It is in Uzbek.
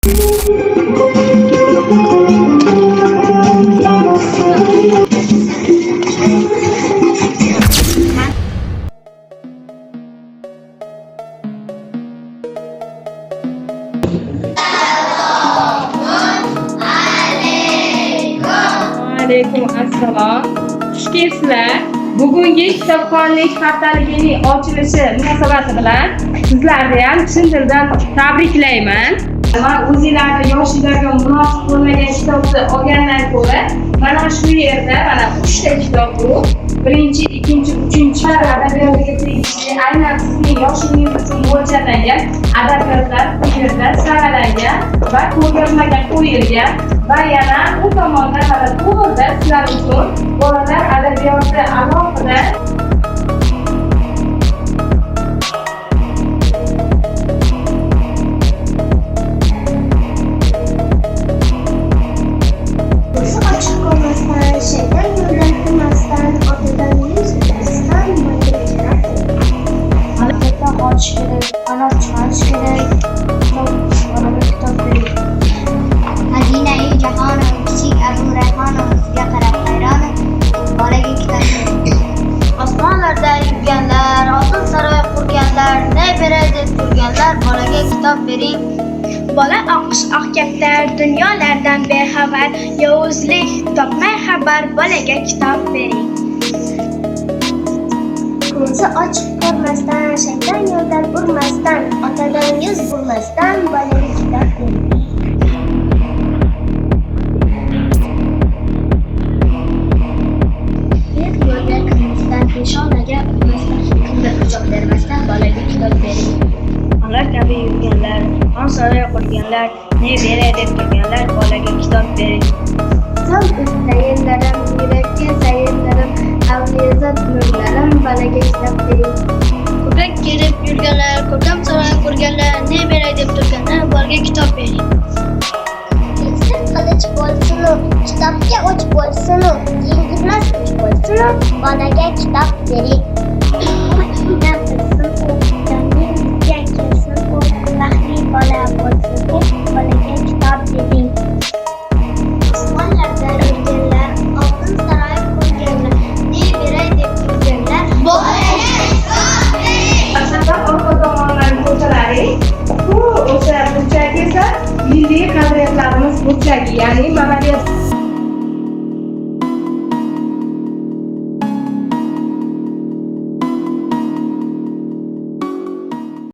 Alaykum assalom. Xush kelibsizlar. Bugungi kitobxonlik haftaligining ochilishi munosabati bilan sizlarni ham chin dildan tabriklayman. Man o'zinglarni yoshinglarga munosib bo'lmagan kitobni olgandan ko'ra, mana shu yerda mana uchta kitob bu. Birinchi, ikkinchi, uchinchi adabiyotiga tegishli, aynan sizning yoshingiz uchun mo'ljallangan adabiyotlar bu yerda saralangan va ko'rgazmaga qo'yilgan va yana u tomonda mana to'g'rida sizlar uchun bolalar adabiyoti alohida. Ko'zi ochiq ko'rmasdan, shayton yo'ldan kirmasdan, otadan yuz o'girmasdan bolaga kitob bering. Maktabdan qochish kerak, qanot chiqarish kerak, kitob, bolaga kitob bering. Xazinai jahonim, kichik Abu Rayhonim, sizga qarab hayronim, bolaga kitob bering. Osmonlarda yurganlar, oltin saroy qurganlar, ne beray deb turganlar, bolaga kitob bering. Bola oqish oq kaptar, dunyolardan bexabar, yovuzlik topmay xabar, bolaga kitob bering. Ko'zi ochiq ko'rmasdan, shayton yo'ldan urmasdan, otadan yuz burmasdan bolaga kitob bering. Yer yo'lga kirmasdan, peshonaga urmasdan, kimdir pichoq bermasdan bolaga kitob bering. Anlar kabi yurganlar, xon saroy qurganlar, ne beray deb turganlar, bolaga kitob bering. Son tayinlarim, yurakka sayinlarim, avliyozod nurlarim, bolaga kitob bering. Ko'prik kerib yurganlar, ko'rkam saroy qurganlar, ne beray deb turganlar, bolaga kitob bering. Keskin qilich bo'lsin-u, kitobga o'ch bo'lsin-u, yengilmas kuch bo'lsin-u, bolaga kitob bering.